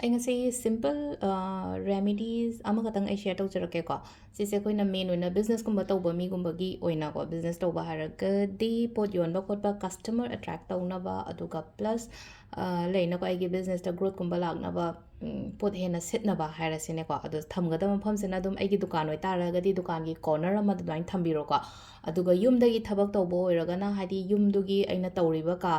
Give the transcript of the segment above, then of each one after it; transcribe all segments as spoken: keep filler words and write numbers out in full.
ꯑꯩ ꯉꯁꯤ simple remedies ꯑꯃꯈꯛꯇꯪ ꯑꯩ share ꯇꯧꯖꯔꯛꯀꯦꯀꯣ꯫ ꯁꯤꯁꯦ ꯑꯩꯈꯣꯏꯅ main ꯑꯣꯏꯅ businessꯀꯨꯝꯕ ꯇꯧꯕ ꯃꯤꯒꯨꯝꯕꯒꯤ ꯑꯣꯏꯅꯀꯣ, business ꯇꯧꯕ ꯍꯥꯏꯔꯒꯗꯤ ꯄꯣꯠ ꯌꯣꯟꯕ ꯈꯣꯠꯄ, customer attract ꯇꯧꯅꯕ, ꯑꯗꯨꯒ plus ꯂꯩꯅꯀꯣ, ꯑꯩꯒꯤ businessꯇ growthꯀꯨꯝꯕ ꯂꯥꯛꯅꯕ, ꯎꯝ, ꯄꯣꯠ ꯍꯦꯟꯅ ꯁꯤꯠꯅꯕ ꯍꯥꯏꯔꯁꯤꯅꯦꯀꯣ꯫ ꯑꯗꯣ ꯊꯝꯒꯗꯕ ꯃꯐꯝꯁꯤꯅ ꯑꯗꯨꯝ ꯑꯩꯒꯤ ꯗꯨꯀꯥꯟ ꯑꯣꯏꯇꯥꯔꯒꯗꯤ ꯗꯨꯀꯥꯟꯒꯤ corner ꯑꯃꯗ ꯑꯗꯨꯃꯥꯏꯅ ꯊꯝꯕꯤꯔꯣꯀꯣ꯫ ꯑꯗꯨꯒ ꯌꯨꯝꯗꯒꯤ ꯊꯕꯛ ꯇꯧꯕ ꯑꯣꯏꯔꯒꯅ, ꯍꯥꯏꯗꯤ ꯌꯨꯝꯗꯨꯒꯤ ꯑꯩꯅ ꯇꯧꯔꯤꯕ ꯀꯥ,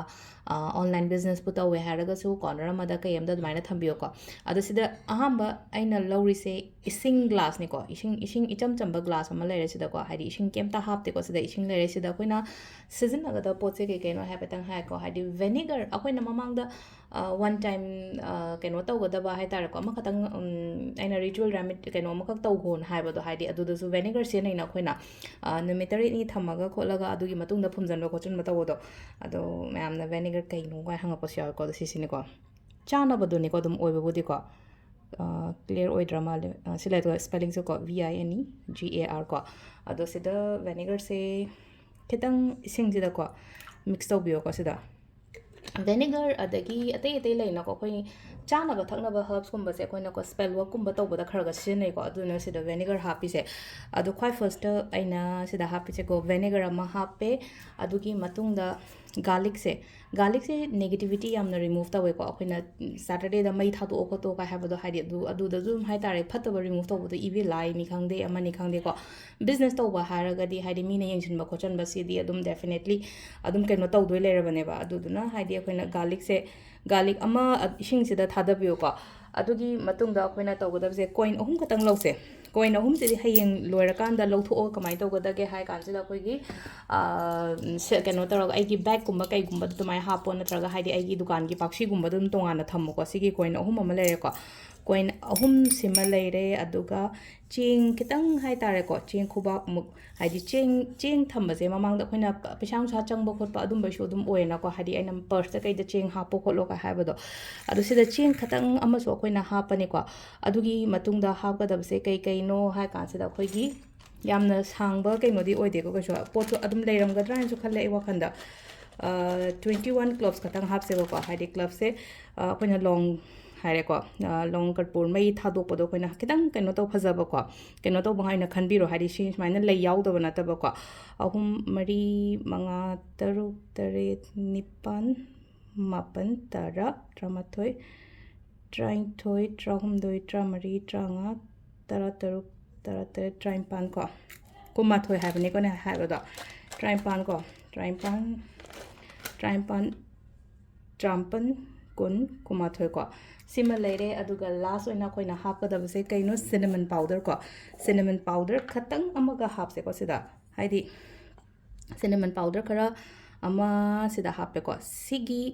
ꯑ, online businessꯄꯨ ꯇꯧꯋꯦ ꯍꯥꯏꯔꯒꯁꯨ corner ꯑꯃꯗ ꯀꯩ ꯑꯃꯗ ꯑꯗꯨꯃꯥꯏꯅ ꯊꯝꯕꯤꯌꯣꯀꯣ꯫ ꯑꯗꯣ ꯁꯤꯗ ꯑꯍꯥꯟꯕ ꯑꯩꯅ ꯂꯧꯔꯤꯁꯦ ꯏꯁꯤꯡ glassꯅꯤꯀꯣ꯫ ꯏꯁꯤꯡ, ꯏꯁꯤꯡ ꯏꯆꯝ ꯆꯝꯕ glass ꯑꯃ ꯂꯩꯔꯦ ꯁꯤꯗꯀꯣ, ꯍꯥꯏꯗꯤ ꯏꯁꯤꯡ ꯀꯩꯝꯇ ꯍꯥꯞꯇꯦꯀꯣ꯫ ꯁꯤꯗ ꯏꯁꯤꯡ ꯂꯩꯔꯦ꯫ ꯁꯤꯗ ꯑꯩꯈꯣꯏꯅ ꯁꯤꯖꯤꯟꯅꯒꯗꯕ ꯄꯣꯠꯁꯦ ꯀꯩ ꯀꯩꯅꯣ ꯍꯥꯏꯐꯦꯠꯇꯪ ꯍꯥꯏꯀꯣ꯫ ꯍꯥꯏꯗꯤ vinegar, ꯑꯩꯈꯣꯏꯅ ꯃꯃꯥꯡꯗ, ꯑ, one time, ꯑ, ꯀꯩꯅꯣ ꯇꯧꯒꯗꯕ ꯍꯥꯏꯇꯥꯔꯦꯀꯣ, ꯑꯃꯈꯛꯇꯪ, ꯎꯝ, ꯑꯩꯅ ritual remedy ꯀꯩꯅꯣ ꯑꯃꯈꯛ ꯇꯧꯈꯣꯅ ꯍꯥꯏꯕꯗꯣ, ꯍꯥꯏꯗꯤ ꯑꯗꯨꯗꯁꯨ vinegar ꯁꯤꯖꯤꯟꯅꯩꯅ ꯑꯩꯈꯣꯏꯅ, ꯑ, ꯅꯨꯃꯤꯠ ꯇꯔꯦꯠꯅꯤ ꯊꯝꯃꯒ ꯈꯣꯠꯂꯒ ꯑꯗꯨꯒꯤ ꯃꯇꯨꯡꯗ ꯐꯨꯝꯖꯤꯟꯕ ꯈꯣꯠꯆꯤꯟꯕ ꯇꯧꯕꯗꯣ꯫ ꯑꯗꯣ ꯃꯌꯥꯝꯅ vinegar ꯀꯩꯅꯣ ꯀꯥꯏ ꯍꯪꯉꯛꯄꯁꯨ ꯌꯥꯎꯋꯦꯀꯣ꯫ ꯑꯗꯣ ꯁꯤꯁꯤꯅꯤꯀꯣ, ꯆꯥꯅꯕꯗꯨꯅꯤꯀꯣ ꯑꯗꯨꯝ ꯑꯣꯏꯕꯕꯨꯗꯤꯀꯣ꯫ ꯑ, clear ꯑꯣꯏꯗ꯭ꯔꯥ ꯃꯥꯜꯂꯦ꯫ ꯑ, ꯁꯤ ꯂꯩꯔꯦ spellingꯁꯦꯀꯣ, V I N E G A R ꯀꯣ꯫ ꯑꯗꯣ ꯁꯤꯗ vinegarꯁꯦ ꯈꯤꯇꯪ ꯏꯁꯤꯡꯁꯤꯗꯀꯣ mix ꯇꯧꯕꯤꯌꯣꯀꯣ ꯁꯤꯗ꯫ Vinegar ꯑꯗꯒꯤ ꯑꯇꯩ ꯑꯇꯩ ꯂꯩꯅꯀꯣ, ꯑꯩꯈꯣꯏ ꯆꯥꯅꯕ ꯊꯛꯅꯕ herbsꯀꯨꯝꯕꯁꯦ ꯑꯩꯈꯣꯏꯅꯀꯣ spell workꯀꯨꯝꯕ ꯇꯧꯕꯗ ꯈꯔ ꯈꯔ ꯁꯤꯖꯤꯟꯅꯩꯀꯣ꯫ ꯑꯗꯨꯅ ꯁꯤꯗ vinegar ꯍꯥꯞꯄꯤꯁꯦ꯫ ꯑꯗꯣ ꯈ꯭ꯋꯥꯏ firstꯇ ꯑꯩꯅ ꯁꯤꯗ ꯍꯥꯞꯄꯤꯁꯦꯀꯣ, vinegar ꯑꯃ ꯍꯥꯞꯄꯦ꯫ ꯑꯗꯨꯒꯤ ꯃꯇꯨꯡꯗ garlicꯁꯦ, garlicꯁꯦ negativity ꯌꯥꯝꯅ remove ꯇꯧꯋꯦꯀꯣ꯫ ꯑꯩꯈꯣꯏꯅ Saturdayꯗ ꯃꯩ ꯊꯥꯗꯣꯛꯑꯣ ꯈꯣꯠꯇꯣꯛꯑꯣ ꯀꯥꯏ ꯍꯥꯏꯕꯗꯣ, ꯍꯥꯏꯗꯤ ꯑꯗꯨ, ꯑꯗꯨꯗ ꯑꯗꯨꯝ ꯍꯥꯏꯇꯥꯔꯦ, ꯐꯠꯇꯕ remove ꯇꯧꯕꯗꯣ, evil eyeꯅꯤ ꯈꯪꯗꯦ, ꯑꯃꯅꯤ ꯈꯪꯗꯦꯀꯣ꯫ Business ꯇꯧꯕ ꯍꯥꯏꯔꯒꯗꯤ, ꯍꯥꯏꯗꯤ ꯃꯤꯅ ꯌꯦꯡꯁꯤꯟꯕ ꯈꯣꯠꯆꯟꯕꯁꯤꯗꯤ ꯑꯗꯨꯝ definitely ꯑꯗꯨꯝ ꯀꯩꯅꯣ ꯇꯧꯗꯣꯏ ꯂꯩꯔꯕꯅꯦꯕ꯫ ꯑꯗꯨꯗꯨꯅ ꯍꯥꯏꯗꯤ ꯑꯩꯈꯣꯏꯅ garlicꯁꯦ, garlic ꯑꯃ, ꯑ, ꯏꯁꯤꯡꯁꯤꯗ ꯊꯥꯗꯕꯤꯌꯨꯀꯣ꯫ ꯑꯗꯨꯒꯤ ꯃꯇꯨꯡꯗ ꯑꯩꯈꯣꯏꯅ ꯇꯧꯒꯗꯕꯁꯦ, coin ꯑꯍꯨꯝ ꯈꯛꯇꯪ ꯂꯧꯁꯦ꯫ Coin ꯑꯍꯨꯝꯁꯤꯗꯤ ꯍꯌꯦꯡ ꯂꯣꯏꯔꯀꯥꯟꯗ ꯂꯧꯊꯣꯛꯑꯒ ꯀꯃꯥꯏꯅ ꯇꯧꯒꯗꯒꯦ ꯍꯥꯏ ꯀꯥꯟꯁꯤꯗ, ꯑꯩꯈꯣꯏꯒꯤ, ꯑ, ꯁꯦ-, ꯀꯩꯅꯣ ꯇꯧꯔꯒ ꯑꯩꯒꯤ bagꯀꯨꯝꯕ ꯀꯩꯒꯨꯝꯕꯗ ꯑꯗꯨꯃꯥꯏꯅ ꯍꯥꯞꯄꯣ, ꯅꯠꯇ꯭ꯔꯒ ꯍꯥꯏꯗꯤ ꯑꯩꯒꯤ ꯗꯨꯀꯥꯟꯒꯤ ꯄꯥꯛꯁꯤꯒꯨꯝꯕꯗ ꯑꯗꯨꯝ ꯇꯣꯉꯥꯟꯅ ꯊꯝꯃꯣꯀꯣ꯫ ꯁꯤꯒꯤ coin ꯑꯍꯨꯝ ꯑꯃ ꯂꯩꯔꯦꯀꯣ꯫ Coin ꯑꯍꯨꯝꯁꯤꯃ ꯂꯩꯔꯦ, ꯑꯗꯨꯒ ꯆꯦꯡ ꯈꯤꯇꯪ ꯍꯥꯏꯇꯥꯔꯦꯀꯣ, ꯆꯦꯡ ꯈꯨꯕꯥꯛꯃꯨꯛ, ꯍꯥꯏꯗꯤ ꯆꯦꯡ, ꯆꯦꯡ ꯊꯝꯕꯁꯦ ꯃꯃꯥꯡꯗ ꯑꯩꯈꯣꯏꯅ ꯄ-, ꯄꯩꯁꯥ ꯅꯨꯡꯁꯥ ꯆꯪꯕ ꯈꯣꯠꯄ ꯑꯗꯨꯝꯕꯩꯁꯨ ꯑꯗꯨꯝ ꯑꯣꯏꯌꯦꯅꯀꯣ, ꯍꯥꯏꯗꯤ ꯑꯩꯅ purseꯇ ꯀꯩꯗ ꯆꯦꯡ ꯍꯥꯞꯄꯣ ꯈꯣꯠꯂꯣ ꯀꯥꯏ ꯍꯥꯏꯕꯗꯣ꯫ ꯑꯗꯣ ꯁꯤꯗ ꯆꯦꯡ ꯈꯤꯇꯪ ꯑꯃꯁꯨ ꯑꯩꯈꯣꯏꯅ ꯍꯥꯞꯄꯅꯤꯀꯣ꯫ ꯑꯗꯨꯒꯤ ꯃꯇꯨꯡꯗ ꯍꯥꯞꯀꯗꯕꯁꯦ ꯀꯩ ꯀꯩꯅꯣ ꯍꯥꯏ ꯀꯥꯟꯁꯤꯗ, ꯑꯩꯈꯣꯏꯒꯤ ꯌꯥꯝꯅ ꯁꯥꯡꯕ ꯀꯩꯅꯣꯗꯤ ꯑꯣꯏꯗꯦꯀꯣ, ꯀꯩꯁꯨ ꯄꯣꯠꯁꯨ ꯑꯗꯨꯝ ꯂꯩꯔꯝꯒꯗ꯭ꯔꯥ ꯍꯥꯏꯅꯁꯨ ꯈꯜꯂꯦ ꯑꯩ ꯋꯥꯈꯜꯗ꯫ ꯑ, twenty one cloves ꯈꯛꯇꯪ ꯍꯥꯞꯁꯦꯕꯀꯣ, ꯍꯥꯏꯗꯤ cloves ꯁꯦ, ꯑ, ꯑꯩꯈꯣꯏꯅ long ꯍꯥꯏꯔꯦꯀꯣ, ꯂꯣꯡ ꯀꯔꯄꯨꯔ ꯃꯩ ꯊꯥꯗꯣꯛꯄꯗꯣ ꯑꯩꯈꯣꯏꯅ ꯈꯤꯇꯪ ꯀꯩꯅꯣ ꯇꯧ, ꯐꯖꯕꯀꯣ, ꯀꯩꯅꯣ ꯇꯧꯕ ꯍꯥꯏꯅ ꯈꯟꯕꯤꯔꯣ, ꯍꯥꯏꯗꯤ ꯁꯤ ꯁꯨꯃꯥꯏꯅ ꯂꯩ ꯌꯥꯎꯗꯕ ꯅꯠꯇꯕꯀꯣ꯫ ꯑꯍꯨꯝ, ꯃꯔꯤ, ꯃꯉꯥ, ꯇꯔꯨꯛ, ꯇꯔꯦꯠ, ꯅꯤꯄꯥꯜ, ꯃꯥꯄꯜ, ꯇꯔꯥ, ꯇꯔꯥꯃꯥꯊꯣꯏ, ꯇꯔꯥꯅꯤꯊꯣꯏ, ꯇꯔꯥꯍꯨꯝꯗꯣꯏ, ꯇꯔꯥꯃꯔꯤ, ꯇꯔꯥꯃꯉꯥ, ꯇꯔꯥꯇꯔꯨꯛ, ꯇꯔꯥꯇꯔꯦꯠ, ꯇꯔꯥꯅꯤꯄꯥꯜ ꯀꯣ, ꯀꯨꯟꯃꯥꯊꯣꯏ ꯍꯥꯏꯕꯅꯤꯀꯣ ꯑꯩꯅ ꯍꯥꯏꯕꯗꯣ, ꯇꯔꯥꯅꯤꯄꯥꯜ ꯀꯣ, ꯇꯔꯥꯅꯤꯄꯥꯜ, ꯇꯔꯥꯅꯤꯄꯥꯜ, ꯇꯔꯥꯃꯥꯄꯜ, ꯀꯨꯟ, ꯀꯨꯟꯃꯥꯊꯣꯏ ꯀꯣ꯫ ꯁꯤꯃ ꯂꯩꯔꯦ꯫ ꯑꯗꯨꯒ ꯂꯥꯁ ꯑꯣꯏꯅ ꯑꯩꯈꯣꯏꯅ ꯍꯥꯞꯀꯗꯕꯁꯦ ꯀꯩꯅꯣ? ꯁꯤꯅꯃꯟ ꯄꯥꯎꯗꯔ ꯀꯣ꯫ ꯁꯤꯅꯃꯟ ꯄꯥꯎꯗꯔ ꯈꯇꯪ ꯑꯃꯒ ꯍꯥꯞꯁꯦꯀꯣ ꯁꯤꯗ, ꯍꯥꯏꯗꯤ ꯁꯤꯅꯃꯟ ꯄꯥꯎꯗꯔ ꯈꯔ ꯑꯃ ꯁꯤꯗ ꯍꯥꯞꯄꯦꯀꯣ꯫ ꯁꯤꯒꯤ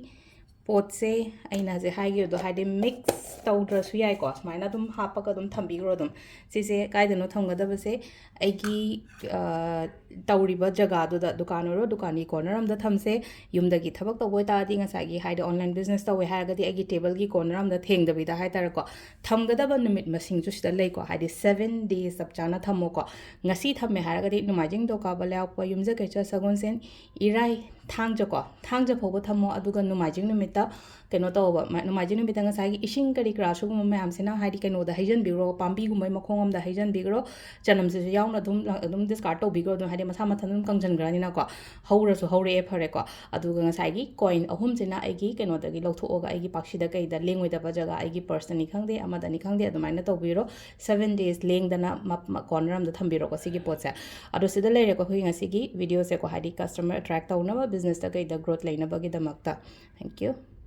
ꯄꯣꯠꯁꯦ ꯑꯩꯅ ꯍꯧꯖꯤꯛ ꯍꯥꯏꯈꯤꯕꯗꯣ, ꯍꯥꯏꯗꯤ ꯃꯤꯛꯁ ꯇꯧꯗ꯭ꯔꯁꯨ ꯌꯥꯏꯀꯣ, ꯁꯨꯃꯥꯏꯅ ꯑꯗꯨꯝ ꯍꯥꯞꯄꯒ ꯑꯗꯨꯝ ꯊꯝꯕꯤꯈ꯭ꯔꯣ ꯑꯗꯨꯝ꯫ ꯁꯤꯁꯦ ꯀꯥꯏꯗꯅꯣ ꯊꯝꯒꯗꯕꯁꯦ? ꯑꯩꯒꯤ, ꯑ, ꯇꯧꯔꯤꯕ ꯖꯒꯥꯗꯨꯗ, ꯗꯨꯀꯥꯟ ꯑꯣꯏꯔꯣ, ꯗꯨꯀꯥꯟꯒꯤ ꯀꯣꯔꯅꯔ ꯑꯝꯗ ꯊꯝꯁꯦ꯫ ꯌꯨꯝꯗꯒꯤ ꯊꯕꯛ ꯇꯧꯕ ꯑꯣꯏꯇꯥꯔꯗꯤ, ꯉꯁꯥꯏꯒꯤ ꯍꯥꯏꯗꯤ ꯑꯣꯟꯂꯥꯏꯟ ꯕꯤꯖꯤꯅꯦꯁ ꯇꯧꯋꯦ ꯍꯥꯏꯔꯒꯗꯤ, ꯑꯩꯒꯤ ꯇꯦꯕꯜꯒꯤ ꯀꯣꯔꯅꯔ ꯑꯝꯗ ꯊꯦꯡꯗꯕꯤꯗ ꯍꯥꯏꯇꯥꯔꯦꯀꯣ, ꯊꯝꯒꯗꯕ ꯅꯨꯃꯤꯠ ꯃꯁꯤꯡꯁꯨ ꯁꯤꯗ ꯂꯩꯀꯣ, ꯍꯥꯏꯗꯤ ꯁꯕꯦꯟ ꯗꯦꯖ ꯆꯞ ꯆꯥꯅ ꯊꯝꯃꯣꯀꯣ꯫ ꯉꯁꯤ ꯊꯝꯃꯦ ꯍꯥꯏꯔꯒꯗꯤ ꯅꯣꯡꯃꯥꯏꯖꯤꯡ, ꯅꯤꯡꯊꯧꯀꯥꯕ, ꯂꯩꯕꯥꯛꯄꯣꯛꯄ, ꯌꯨꯝꯖꯀꯩꯁ, ꯁꯒꯣꯜꯁꯦꯟ, ꯏꯔꯥꯏ, ꯊꯥꯡꯖꯀꯣ, ꯊꯥꯡꯖ ꯐꯥꯎꯕ ꯊꯝꯃꯣ꯫ ꯑꯗꯨꯒ ꯅꯣꯡꯃꯥꯏꯖꯤꯡ ꯅꯨꯃꯤꯠꯇ ꯀꯩꯅꯣ ꯇꯧꯕ, ꯃ-, ꯅꯣꯡꯃꯥꯏꯖꯤꯡ ꯅꯨꯃꯤꯠꯇ ꯉꯁꯥꯏꯒꯤ ꯏꯁꯤꯡ ꯀꯔꯤ ꯀꯔꯥ ꯁꯤꯒꯨꯝꯕ ꯃꯌꯥꯝꯁꯤꯅ ꯍꯥꯏꯗꯤ ꯀꯩꯅꯣꯗ ꯍꯩꯖꯤꯟꯕꯤꯈ꯭ꯔꯣ, ꯄꯥꯝꯕꯤꯒꯨꯝꯕꯒꯤ ꯃꯈꯣꯡ ꯑꯝꯗ ꯍꯩꯖꯤꯟꯕꯤꯈ꯭ꯔꯣ꯫ ꯆꯅꯝꯁꯤꯁꯨ ꯌꯥꯎꯅ ꯑꯗꯨꯝ, ꯑꯗꯨꯝ ꯗꯤꯁꯀꯥꯔꯠ ꯇꯧꯕꯤꯈ꯭ꯔꯣ ꯑꯗꯨꯝ, ꯍꯥꯏꯗꯤ ꯃꯁꯥ ꯃꯊꯟ ꯑꯗꯨꯝ ꯀꯪꯁꯤꯟꯈ꯭ꯔꯅꯤꯅꯀꯣ꯫ ꯍꯧꯔꯁꯨ ꯍꯧꯔꯛꯑꯦ, ꯐꯔꯦꯀꯣ꯫ ꯑꯗꯨꯒ ꯉꯁꯥꯏꯒꯤ ꯀꯣꯏꯟ ꯑꯍꯨꯝꯁꯤꯅ ꯑꯩꯒꯤ ꯀꯩꯅꯣꯗꯒꯤ ꯂꯧꯊꯣꯛꯑꯒ, ꯑꯩꯒꯤ ꯄꯥꯛꯁꯤꯗ ꯀꯩꯗ ꯂꯦꯡꯉꯣꯏꯗꯕ ꯖꯒꯥ, ꯑꯩꯒꯤ ꯄꯔꯁꯇꯅꯤ ꯈꯪꯗꯦ, ꯑꯃꯗꯅꯤ ꯈꯪꯗꯦ, ꯑꯗꯨꯃꯥꯏꯅ ꯇꯧꯕꯤꯔꯣ꯫ ꯁꯕꯦꯟ ꯗꯦꯖ ꯂꯦꯡꯗꯅ ꯃ-, ꯃ-, ꯀꯣꯔꯅꯔ ꯑꯝꯗ ꯊꯝꯕꯤꯔꯣꯀꯣ ꯁꯤꯒꯤ ꯄꯣꯠꯁꯦ꯫ ꯑꯗꯣ ꯁꯤꯗ ꯂꯩꯔꯦꯀꯣ ꯑꯩꯈꯣꯏꯒꯤ ꯉꯁꯤꯒꯤ ꯚꯤꯗꯤꯑꯣꯁꯦꯀꯣ, ꯍꯥꯏꯗꯤ ꯀꯁꯇꯃꯔ ꯑꯦꯇ꯭ꯔꯦꯛ ꯇꯧꯅꯕ, ꯕꯤꯖꯤꯅꯦꯁꯇ ꯀꯩꯗ ꯒ꯭ꯔꯣꯠ ꯂꯩꯅꯕꯒꯤꯗꯃꯛꯇ꯫ Thank you.